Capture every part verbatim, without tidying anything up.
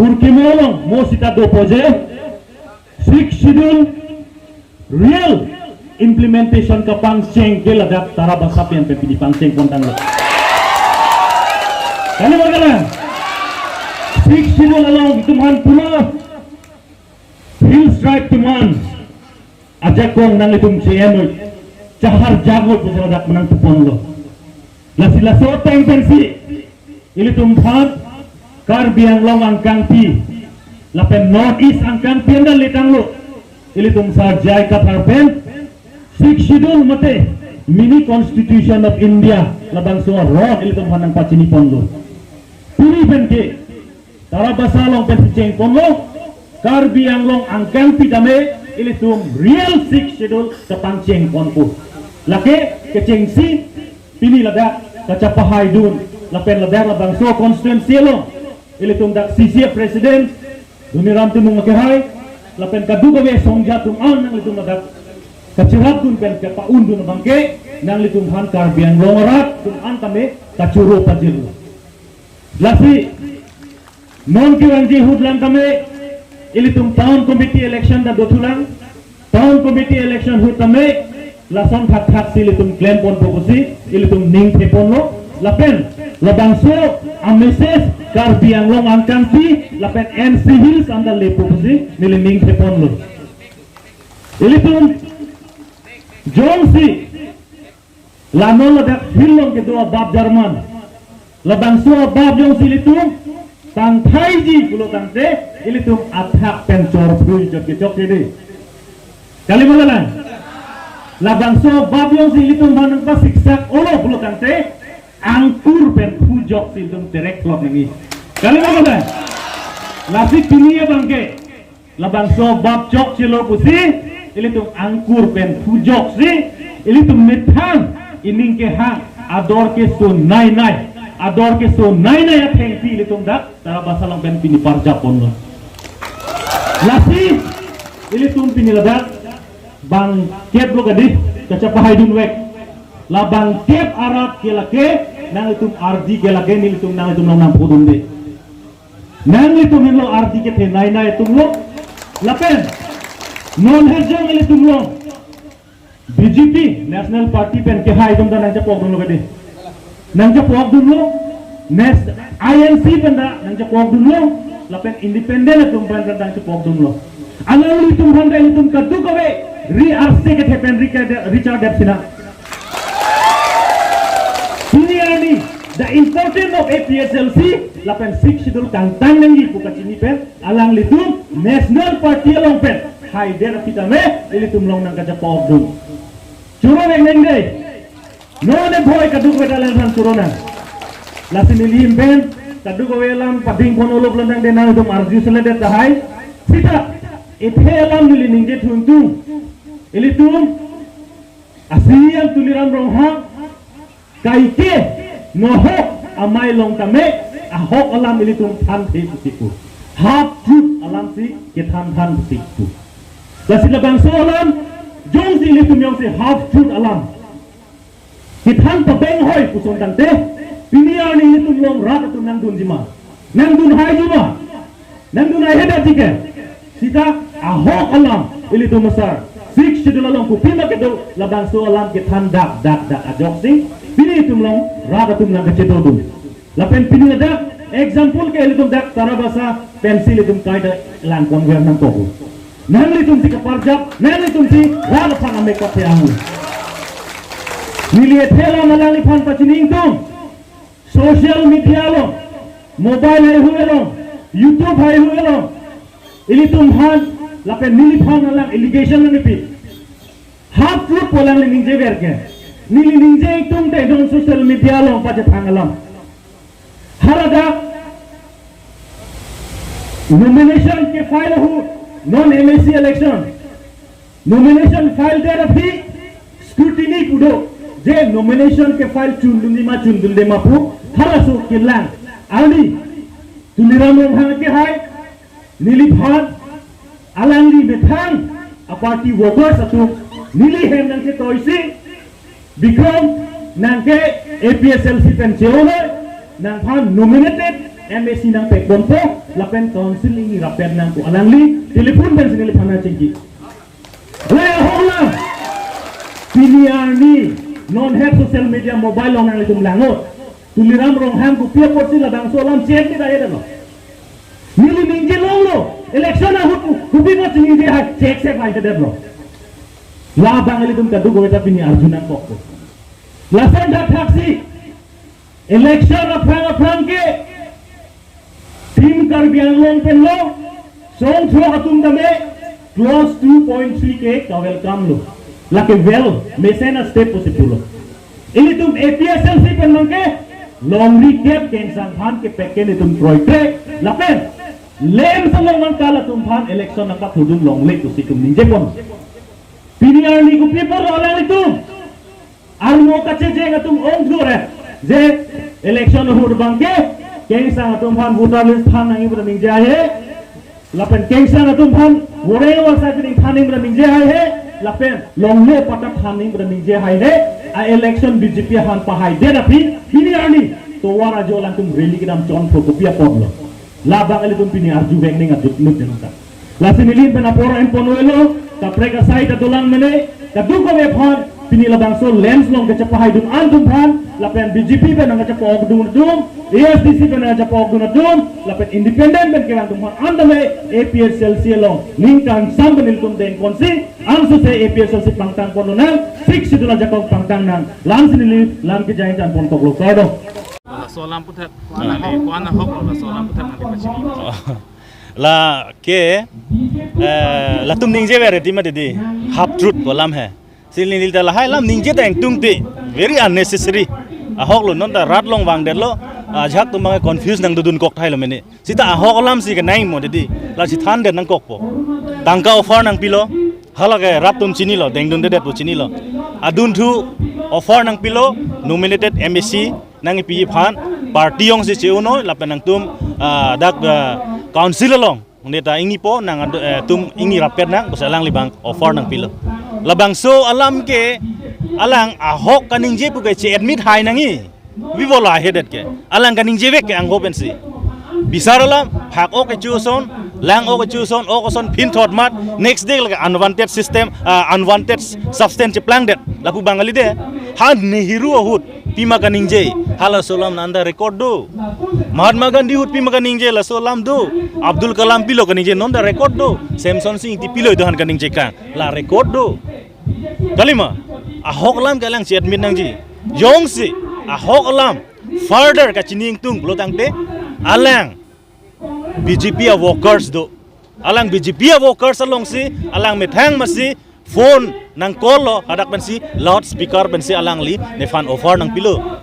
Purkimo along mo sita dopo je, Sixth Schedule real implementation kapangcheng ke ladak Tarabasa pen pen pini pangcheng pon tanglo. Kali ma kalang? Sixth Schedule along itum aphan pulo Hills Tribe atum aphan ajakong nanglitum che-en noi, chahar jak noi pu ladak nangpuponlo. Lasi laso ateng pensi ilitum aphan Karbi Anglong angkangpi lapen North East angkangpi anda letanglo. Ilitum Sar J I Kathar pen Sixth Schedule mate Mini Constitution of India labangso aron ilitum aphan nangpachiniponlo. Pini pen ke Tarabasa along pen si chengponlo, Karbi Anglong angkangpi tame ilitum real Sixth Schedule kapangchengponpo. Lake kechengsi pini ladak kachapahaidun lapen ladak labangso constituency along ilitum dak C C F President Dhoniram Timung akehai lapen kadokave songja atum an nanglitum ladak kachirapdun pen kapa-undun abangke nanglitum aphan Karbi Anglong arat atum an tame kachoro pajirlo. Lasi non kevangji ahut lang tame ilitum town committee election ta dothulang. Town committee election ahut tame lason thakthak si ilitum klemponpo pusi ilitum ning theponlo. Lapen labangso a-message Karbi Anglong angkangpi lapen N C Hills anda lepo pusi neli ning theponlo. Ilitum jongsi la non ladak hill along kedo abab jarman, labangso abab jongsi ilitum tangthaiji pulo tangte ilitum athak pen chorphui chot kechok kedi. Kali ma kalang? Labangso abab jongsi ilitum aphan nangpasiksak-olo pulo tangte angkur pen phujok si ilitum terek lok nangji. Kali ma kalang? Lasi pini abangke labangso abab chokchelo pusi ilitum angkur pen phujok si ilitum methang ining kehang ador keso nainai, ador keso nainai athengpi ilitum dak Tarabasa along pen pini parjapponlo. Lasi ilitum pini ladak bangkep lo kadi kachapahaidunvek. La bangkep arat ke lake nanglitum ardi ke lake nelitum nanglitum along nangpudunde. Nanglitum henlo ardi kethe nainai atumlo. Lapen non hejong ilitum along B J P National Party pen kehai atum ta nangchepokdunlo kadi. Nangchepokdunlo. Nes I N C pen ta nangchepokdunlo. Lapen independent atum pen ta nangchepokdunlo. Alanglitum aphan ta ilitum kadokave ri arse kethe pen ri kade-, ri chardep sinang. Pini arni, the importance of A P H L C lapen Sixth Schedule kangtang nangji pu kachini pen alanglitum National Party along pen haidet aphi tame ilitum along nangkachepokdun. Choro neng neng dei. Non e bhoi kadokave ta alangphan choro nang. Lasi neli ahin pen kadokave alam padingpon-olo pulo tangte nanglitum arju seledet tahai. Sita ethe alam neli ningje thuntung. Ilitum a-C E M Tuliram Ronghang kaike nohok amei along tame ahok alam ilitum thanthe pusi pu. Half truth alam si kethan than pusi pu. Lasi labangso alam jongsi ilitum jongsi half truth alam kethan pabeng hoi puson tangte pini arni ilitum along rat atum nangdunji ma? Nangdun haiji ma? Nangdun haihedet ji ke? Sita ahok alam ilitum asar Sixth Schedule along kopima kedo labangso alam kethan dak dak dak ajoksi pini itum along rat atum nangkachedodun. Lapen pini ladak example ke ilitum dak Tarabasa pensi ilitum kaita langpon wer nangkok. Nanglitum si kaparjap, nanglitum si rat aphan amek kaphe ang. Neli ethe alam alangliphan pachini ingtung. Social media along, mobile haihui along, YouTube haihui along, ilitum aphan lapen neliphan alang allegation nangpi. Half truth pu alangli ningjever ke. Neli ningje ingtungte non social media along pachethang alam. Haladak nomination ke-file ahut, non M A C election. Nomination file det aphi scrutiny pu do, je nomination ke-file chundunji ma chundunde ma pu halaso kelang. Arni Tuliram Ronghang kehai, neliphan alangli methang a-party workers atum neli hem nangketoisi, Bikrom nangke A P H L C pen che-o noi, nangphan nominated M A C nangpekponpo, lapen council ingni rapet nangpo, alangli telephone pensi neliphan nangchingki. Alai ahok alam. Pini arni non het social media mobile along nanglitum langnon. Tuliram Ronghang kopi apotsi labangso alam check di dai dalo. Neli ningje longlo. Election ahut kopi apotsi ningje hai, check check hai kedetlo. Labang ilitum kadokave ta pini arju nangkokpo. Lason dak thaksi election aphrang aphrang ke Team Karbi Anglong pen lo, song throk atum tame clause two point three ke ka-welcome lo. Lake well, mesen a-step pusi pulo. Ilitum A P H L C pen abangke longri kep, Kengsang aphan kepeken itum kroikre, lapen LAMPS along abangke latum aphan election nangpathurdun longle pusi itum ningjepon. Pini arni kopi apotlo alanglitum armo kachejeng atum ongthu re, je election ahut abangke Kengsang atum aphan voter list than nangji pu ta ningje haihe, lapen Kengsang atum aphan voreng asai pining than nangji pu ta ningje haihe, lapen longle patta than nangji pu ta ningje haihe. A-election B J P aphan pahaidet aphi pini arni tovar ajo alangtum rally kedam chonpho kopi apotlo. Labang ilitum pini arjuvek ning aduk nuk denang ta. Lasi neli pen apor enpon avelo, kaprek asai ta dolang mene, kadokave aphan, pini labangso LAMPS along kachepahaidun atum aphan, lapen B J P pen nangkachepa-okdun atum, A S D C pen nangkachepa-okdun atum, lapen independent pen kevang atum aphan, an tame A P H L C along ningkan sam pen ilitum dengponsi, ansose A P H L C pangtangpon lonang, Sixth Schedule ajakong pangtang nang, lamsi neli lam kejai chan ponkoklo, kardom. Laso alam aputhak, Ah. nangli ko-an ahok lo laso alam aputhak nangli pachini? Lake, eh, latum ningjever tima didi, half truth pu alam he. Si neli ta lahai alam ningje ta ingtungte, very unnecessary. Ahok lo, non ta rat along vangdetlo, ajahak atum abang confuse nangdodun kok tahai lo mene. Seta ahok alamsi kenangji mo didi, lasi thandet nangkokpo. Tangka offer nangpilo, halake rat atum chinilo, dengdundedet pu chinilo. Adunthu offer nangpilo, nominated M A C nangkipi aphan, party jongsi che-un noi, lapen nangtum, ah, dak, ah, council along, neta ingnipo, nang ad-, eh, tum ingni rapet nang, pusi alangli abang offer nangpilo. Labangso alam ke, alang ahok kaningje pu ke che-admit hai nangji. Bibolo ahedet ke. Alang kaningjevek ke angho pensi. Bisar alam, hak ok kecho ason, lang ok kecho ason, ok ason phinthot mat, next day lake unwanted system, ah, unwanted substance cheplangdet. Lapu abang kali de, ha Nehru ahut pima kaningje, halaso alam non ta record do. Mahatma Gandhi ahut pima kaningje, laso alam do. Abdul Kalam pilo kaningje, non ta record do. Semsonsing Ingti pilo itum aphan kaningje kang, la record do. Kalima, ahok alam ke alang che-admit nangji. Jongsi ahok alam further kachini ingtung pulo tangte, alang B J P a-workers do. Alang B J P a-workers alongsi, alang methang masi phone nang-call lo, hadak pensi loudspeaker pensi alangli nephan offer nangpilo.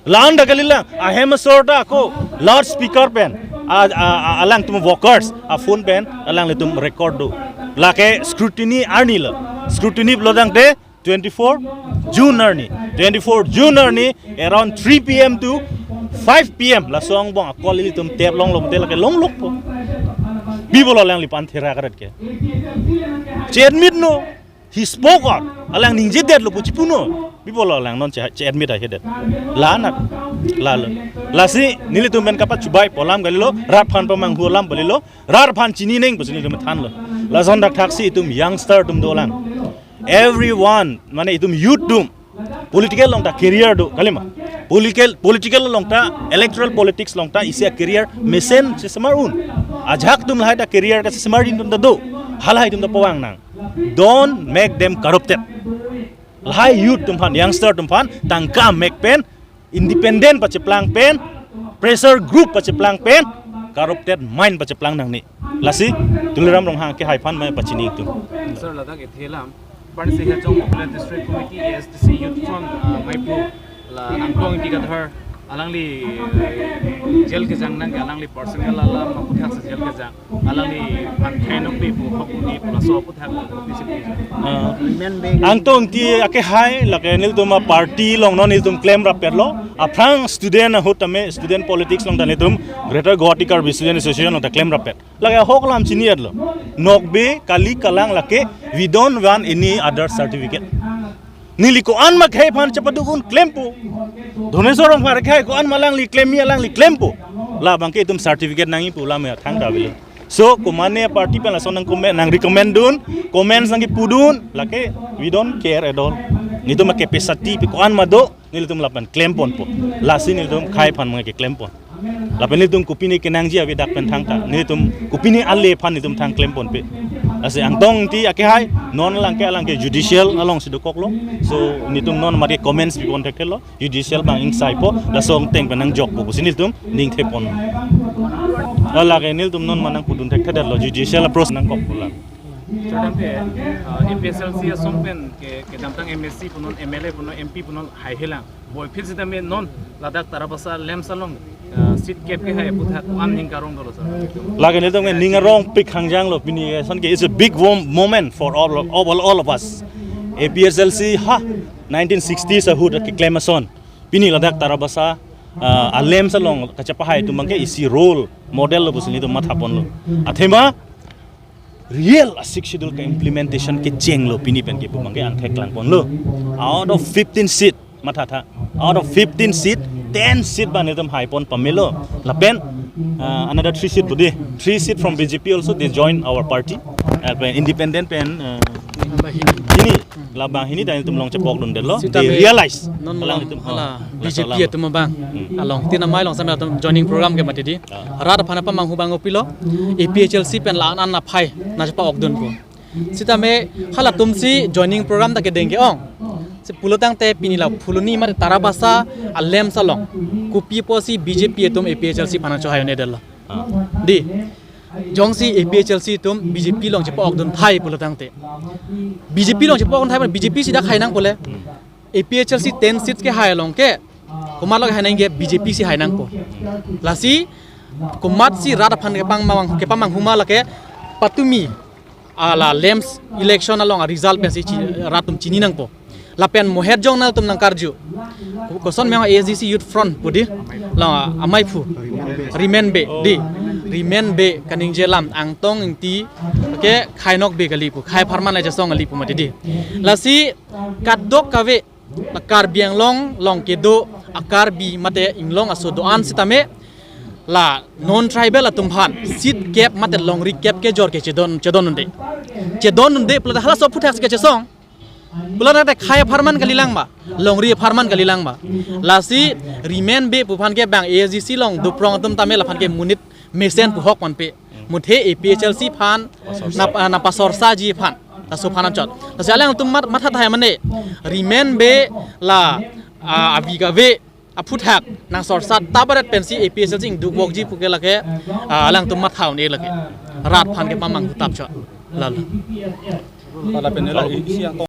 La-an ta kalilang, ahem asor ta ako loudspeaker pen, a, a, a, alangtum workers a-phone pen alanglitum record do. Lake scrutiny arni lo. Scrutiny pulo tangte twenty-four June arni. Twenty-four June arni around three P M to five P M, laso angbong a-call ilitum tep longlo te lake longlokpo. Bibolo alangliphan thera karet ke. Che-admit no. He spoke out. Alang ningjedetlo pu chipu no. Bibolo alang non che, che-admit ahedet. La nat. Lalo. Lasi nelitum pen kapachubai pu alam kalilo, rat aphan pamanghu alam kalilo, rat aphan chini neng pusi nelitum thanlo. Lason dak thaksi itum youngster atum dolang. Everyone, mane itum youth atum political along ta career do, kalima. Political, political along ta, electoral politics along ta isi a-career mesen sesemar un. Ajahak atum lahai ta career ta sesemar dun atum ta do. Halahai atum ta pavang nang. Don't make them corrupted. Lahai youth atum aphan, youngster atum aphan, tangka mek pen, independent pacheplang pen, pressure group pacheplang pen, corrupted mind pacheplang nangne. Lasi Tuliram Ronghang akehai aphan mai pachini ingtung. Sir, ladak ethe alam, Pansi Hejong Popular District Committee, A S D C Youth Front, ah, maiphu la Angtong Ingti Kathar, alangli, eh, jail kejang nang ke alangli personal alam aputhaksi jail kejang. Alangliphan khenok di pu hok di pu laso aputhaksi pu si pu. Ah. Amen be. Angtong Ingti akehai lake nelitum a-party along non nelitum claim rapetlo. Aphrang student ahut tame student politics along ta nelitum Greater Guwahati Karbi Student Association along ta claim rapet. Lake ahok alam chini-etlo. Nokbe kali kalang lake, we don't want any other certificate. Neli ko-an ma khei aphan chepaduk un klempo. Dhoneswar Rongphar khei ko-an ma alangli klemji alangli klempo. Labang ke itum certificate nangji pu alam ya thangta avelo. So, komatne party pen lason nang comment, nang recommend dun, comments nangkipudun, lake we don't care at all. Nelitum ke capacity pen ko-an ma do, nelitum lapen klemponpo. Lasi nelitum khei aphan mangke klempon. Lapen nelitum kopine kenangji avedak pen thangta, nelitum kopine ale aphan nelitum thang klemponpe. Lasi Angtong Engti akehai, non alangke alangke judicial alongsi dokoklo. So, nelitum non mari comments pipon thekthelo. Judicial abang ingsaipo, laso angteng pen nangjokpo pusi nelitum ning thepon. Lake nelitum non ma nangpudun thekthedetlo, judicial approach nangkokpo la. Chotangte, uh, A P H L C asong pen ke, kedamtang M A C punon, M L A punon, M P punon, haihelang. Boiphit sitame non ladak Tarabasa LAMPS along, uh, seat kep kehai aphuthak ko-an ning karong dolo, sir? Lake nelitum ke ning arongpik hangjanglo pini, eh, ason ke it's a big wo-, moment for all, all, all of us. A P H L C ha nineteen sixties ahut keklem ason. Pini ladak Tarabasa, ah, a-LAMPS along kachepahai atum abangke isi role model lo pusi nelitum mathaponlo. Athema real a-Sixth Schedule ke implementation kechenglo pini pen ke pu abangke angthek langponlo. Out of fifteen seat, mathatha. Out of fifteen seat, ten seat ba nelitum haipon pamelo. Lapen, ah, another three seat budi. Three seat from B J P also, they join our party. Lapen independent pen, ah, hini. Labang hini ta nelitum along chepokdundetlo. Sita They me realize. Non Alang malong itum, ala oh, B J P laso alam. Atum abang. Hmm. Along tin amei along sampai atum joining program ke mati di. Ah. Rat aphan apamanghu abang kopilo. A P H L C pen la-an aphai nangchepa-okdunpo. Sitame halatumsi joining program ta kedeng ke-ong. Si pulotangte pini la Phuloni mate Tarabasa a-LAMPS along kopi pusi B J P atum A P H L C aphan chohai un-edetlo. Ah. Di. Jongsi A P H L C atum B J P along chepa-okdun thai pulotangte. B J P along chepa-okdun thai, B J P si dak hai nangpo le. Hmm. A P H L C ten seats kehai along ke, komat lo kehai nangji ke B J P si hai nangpo. Lasi, komatsi rat aphan kepamang, kepamanghu ma lake patumi, ala LAMPS election along a-result pensi chi-, rat atum chini nangpo. Lapen mohet jong nangtum nangkarju. Ko-, koson meng A S D C Youth Front budi. Long, ah, amaiphu. Rimen Bey, di. Rimen Bey kaningje alam Angtong Engti ke khainok Bey kali pu. Khai apharman le chesong kali pu mati di. Lasi kadokave la Karbi Anglong along kedo a-Karbi mate inglong aso do-an sitame la non-tribal atum aphan seat kep mate longri kep kejor ke chedon, chedondunde. Chedondunde pulote halaso aphuthak si kechesong. Pulotangte khai apharman kalilang ma, longri apharman kalilang ma. Lasi Rimen Bey pu aphan ke bang A S D C along doprong atum tame laphan ke monit mesen pu hokponpe. Muthe A P H L C aphan nap-, ah, napasorsaji aphan. Laso aphan anchot. Lasi alangtum mat-, mathathai mane. Rimen Bey la, ah, avi kave aphuthak nangsorsa tabaret pensi A P H L C ingduk vokji pu ke lake, ah, alangtum matha un-e lake. Rat aphan kepamanghu tap chot. Lalo. Pada pen la isi yang